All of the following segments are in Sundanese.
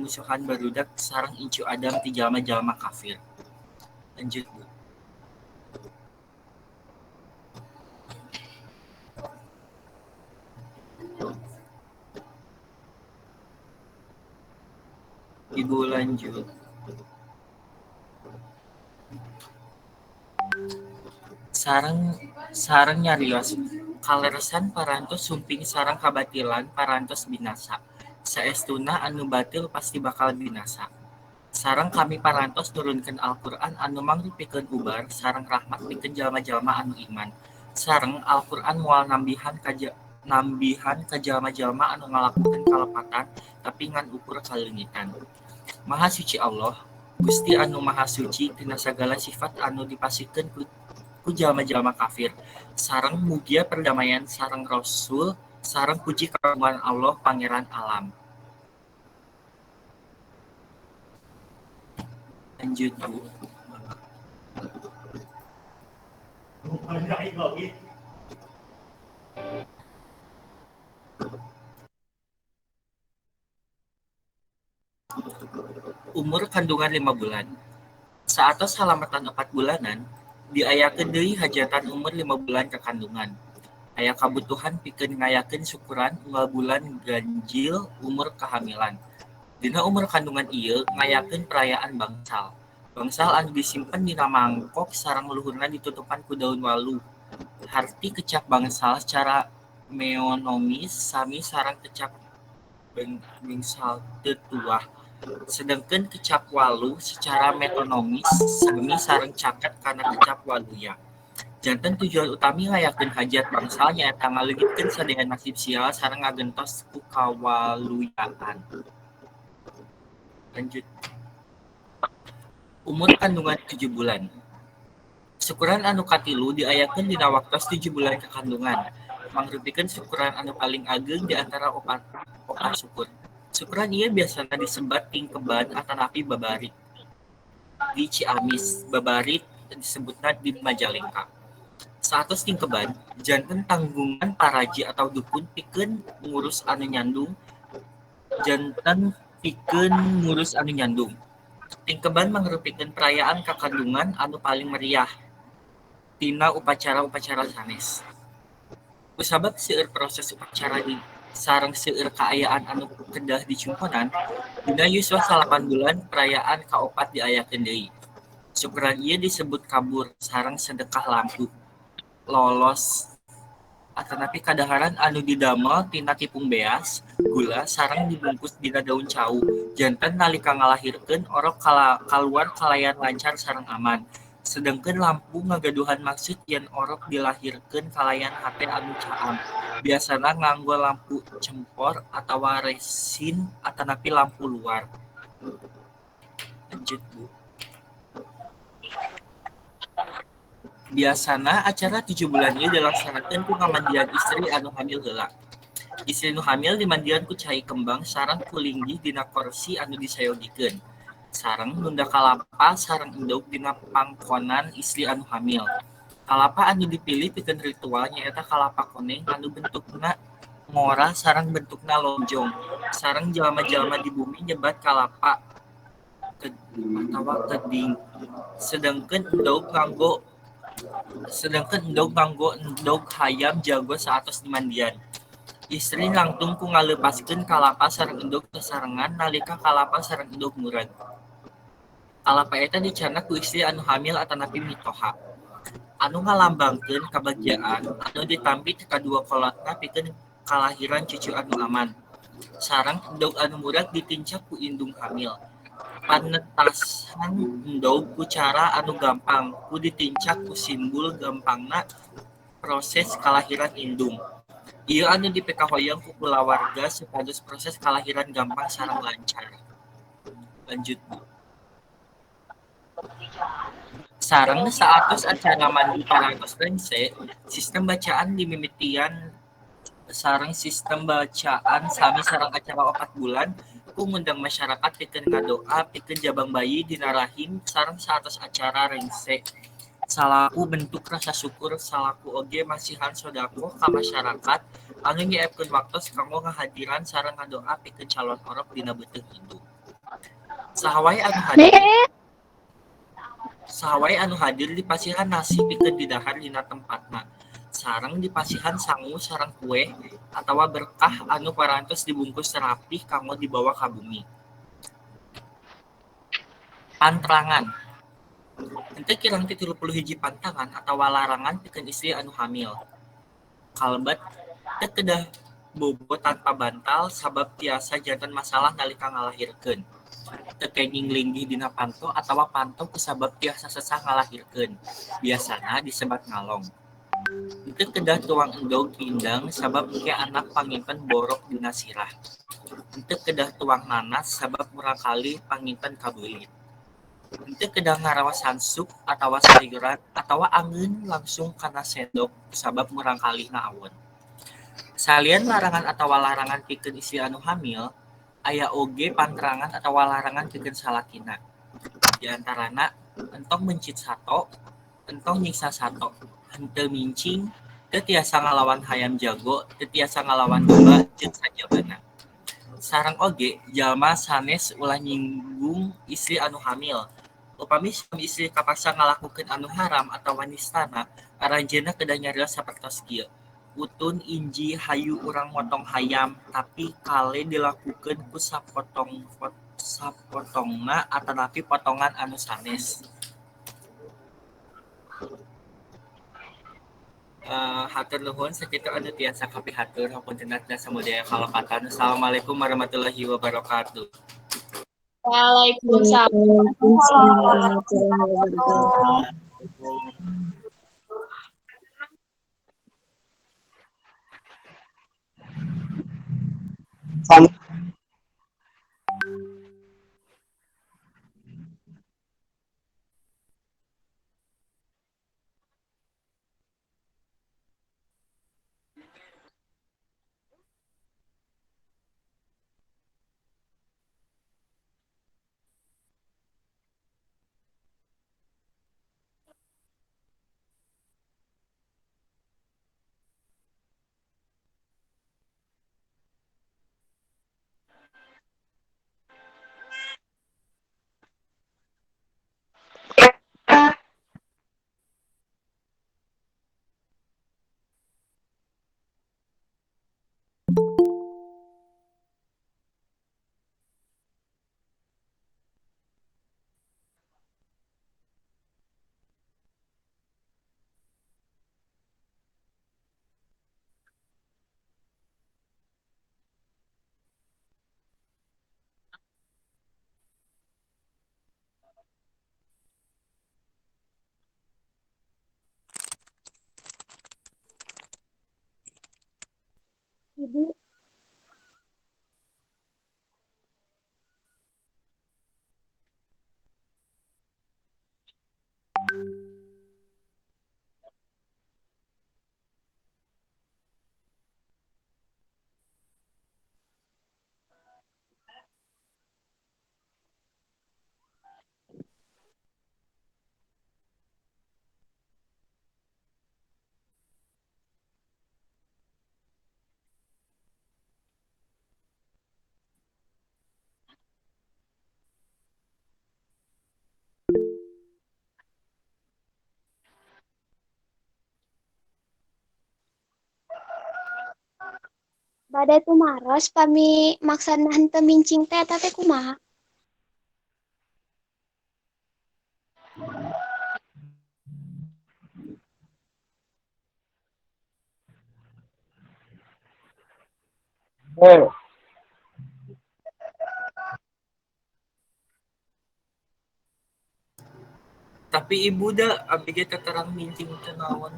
permusuhan barudak sareng incu Adam ti jalma-jalma kafir. Lanjut, Bu. Ibu lanjut. Sareng nyarios, kaleresan parantos sumping sareng kabatilan parantos binasa. Saestuna anu batil pasti bakal binasa. Sareng kami parantos nurunkeun Al-Qur'an anu mangrupikeun ubar sareng rahmat pikeun jalma-jalma anu iman. Sareng Al-Qur'an moal nambihan ka jalma-jalma anu ngalakukeun kalepatan tapi ngan ukur kaleungitan. Maha suci Allah, Gusti anu maha suci tina sagala sifat anu dipasihkeun ku jalma-jalma kafir. Sareng mugia perdamaian sareng Rasul sareng puji kagungan Allah Pangeran alam. Lanjut, Bu. Umur kandungan 5 bulan. Saatos salamatan 4 bulanan, diayakeun deui hajatan umur 5 bulan ka kandungan. Aya kabutuhan pikeun ngayakeun syukuran unggal bulan ganjil umur kehamilan. Dina umur kandungan ieu ngayakeun perayaan bangsal. Bangsal anu disimpen dina mangkok sareng luhurna ditutupan ku daun waluh. Harti kecap bangsal secara meonomis sami sareng kecap bangsal teu tuah. Sedengkeun kecap waluh secara metonomis sami sareng caket kana kecap waluya. Janten tujuan utami ngayakeun hajat bangsal nyaeta ngaleungitkeun sadaya nasib sial sareng ngagentos ku kawaluyaan. Lanjut. Umur kandungan 7 bulan. Syukuran anu katilu diayakeun dina waktos 7 bulan kakandungan. Mangrupikeun syukuran anu paling ageng di antara opat syukur. Syukuran ieu biasana disebat tingkeban atanapi babarit. Di Ciamis, babarit disebutna di Majalengka. Saatos tingkeban, janten tanggungan paraji atau dukun pikeun ngurus anu nyandung. Janten pikeun ngurus anu nyandung. Tingkeban mangrupikeun perayaan kakandungan anu paling meriah tina upacara-upacara sanes. Kusabab seueur proses upacara di sareng seueur kaayaan anu kedah dicumponan, dina yuswa 8 bulan perayaan kaopat diayakeun deui. Syukuran ieu disebut kabur sareng sedekah lampu. Lolos atanapi kadaharan anu didamel tina tipung beas, gula sareng dibungkus dina daun cau. Janten nalika ngalahirkeun orok kaluar kalayan lancar sareng aman. Sedengkeun lampu ngagaduhan maksud yen orok dilahirkeun kalayan hate anu caang. Biasana nganggo lampu cempor atawa resin atanapi lampu luar. Lanjut, Bu. Biasana acara 7 bulan ieu dilaksanakeun ku ngamandian istri anu hamil heula. Istri nu hamil dimandian ku cai kembang sareng ku linggih dina korsi anu disayogikeun. Sareng nunda kalapa sareng endog dina pangkonan istri anu hamil. Kalapa anu dipilih pikeun ritual nyaeta kalapa koneng anu bentukna ngora sareng bentukna lonjong. Sareng jalma-jalma di bumi nyebat kalapa atawa keding. Sedengkeun endog nganggo endog hayam jago saatos dimandian. Istri langtung ku ngaleupaskeun kalapa sareng endog sasarengan nalika kalapa sareng endog murag. Kalapa eta dicandak ku istri anu hamil atanapi mitoha. Anu ngalambangkeun kabagjaan anu ditampi ti kadua kolotna pikeun kalahiran cucu anu aman. Sareng endog anu murag ditincak ku indung hamil. Panetasan endog ku cara anu gampang ku ditincak ku simbul gampangna proses kalahiran indung. Ieu anu dipikahoyong ku kulawarga supados proses kalahiran gampang sareng lancar. Lanjut, Bu. Sareng saatos acara mandi parantos rengse, sistem bacaan dimimitian sareng sistem bacaan sami sareng acara 4 bulan ku ngundang masyarakat pikeun ngadoa pikeun jabang bayi dina rahim sareng saatos acara rengse salaku bentuk rasa syukur salaku oge masihan sodakoh ka masyarakat anu nyiepkeun waktos kanggo ngahadiran sareng ngadoa pikeun calon orok dina beuteung indung. Saha wae anu hadir. Saha wae anu hadir dipasihan nasi pikeun didahar dina tempatna. Sareng dipasihan sangu sareng kueh atawa berkah anu parantos dibungkus rapih kanggo dibawa ka bumi. Pantrangan. Henteu kirang ti 31 pantangan atawa larangan pikeun istri anu hamil. Kalebet teu kedah bobo tanpa bantal sabab tiasa janten masalah nalika ngalahirkeun. Teu kenging linggih dina panto atawa panto kusabab tiasa sesah ngalahirkeun, biasana disebat ngalong. Henteu kedah tuang endog indang sabab engke anak panginten borok dina sirah. Henteu kedah tuang nanas sabab murangkalih panginten kabeulit. Henteu kedah ngaraosan sup atawa sayuran atawa angeun langsung kana sendok kusabab murangkalihna awon. Salian larangan atawa larangan pikeun istri anu hamil, aya oge pantrangan atawa larangan pikeun salakina. Di antarana, entong meuncit sato, entong nyiksa sato, henteu mincing, teu tiasa ngalawan hayam jago, teu tiasa ngalawan domba jeung sajabana. Sareng oge jalma sanes ulah nyinggung istri anu hamil. Upami suami istri kapaksa ngalakukeun anu haram atawa nistana, aranjeunna kedah nyarios sapertos kieu. Utun inji hayu urang motong hayam, tapi kale dilakukeun ku sapotongna atanapi potongan anu sanes. Hatur nuhun sakitu anu tiasa kapihatur hapunten tina samudaya kalepatan. Assalamualaikum warahmatullahi wabarakatuh. Waalaikumsalam warahmatullahi wabarakatuh. Ibu. Bade tumaros pami maksana henteu mincing teh eta teh kumaha? Tapi ibu da abdi ge teu terang mincing teh naon.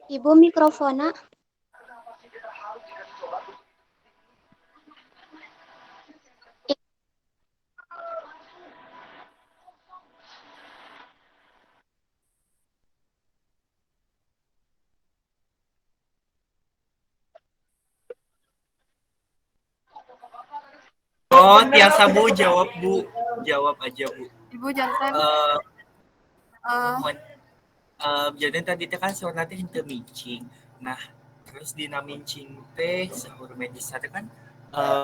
Ibu mikrofona. Oh, tiasa Bu, jawab Bu. Jawab aja Bu. Ibu janten. Jadi tadi teh kan saurna teh henteu mincing. Nah, terus dina mincing teh saur medis teh kan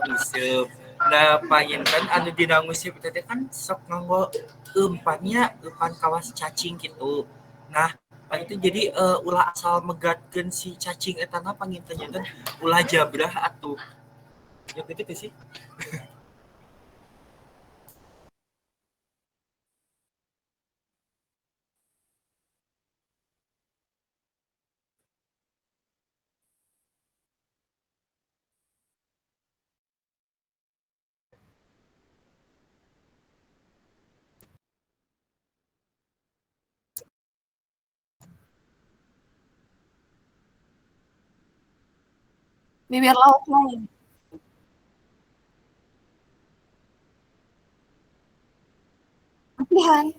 nguseup. Nah, panginten anu dina nguseup teh kan sok nganggo eumpannya, eumpan kawas cacing gitu. Nah, itu jadi ulah asal megatkeun si cacing etana panginten janten ulah jabrah atuh. Ya gitu teh sih. Bibir lauk lain. Pilihan.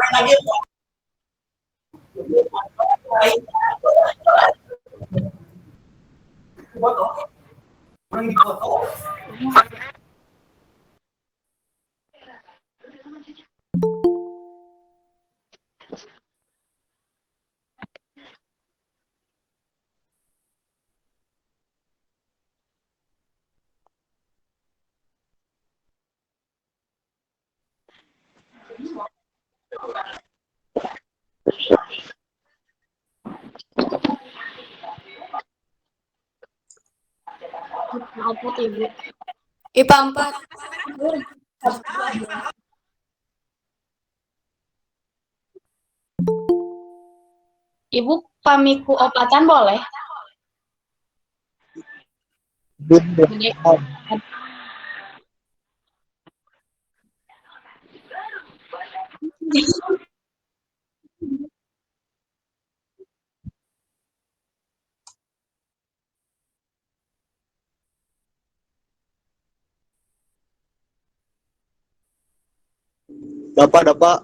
Ibu. IPA 4. Ibu pamiku opatan boleh? Boleh. Dapat, dapat.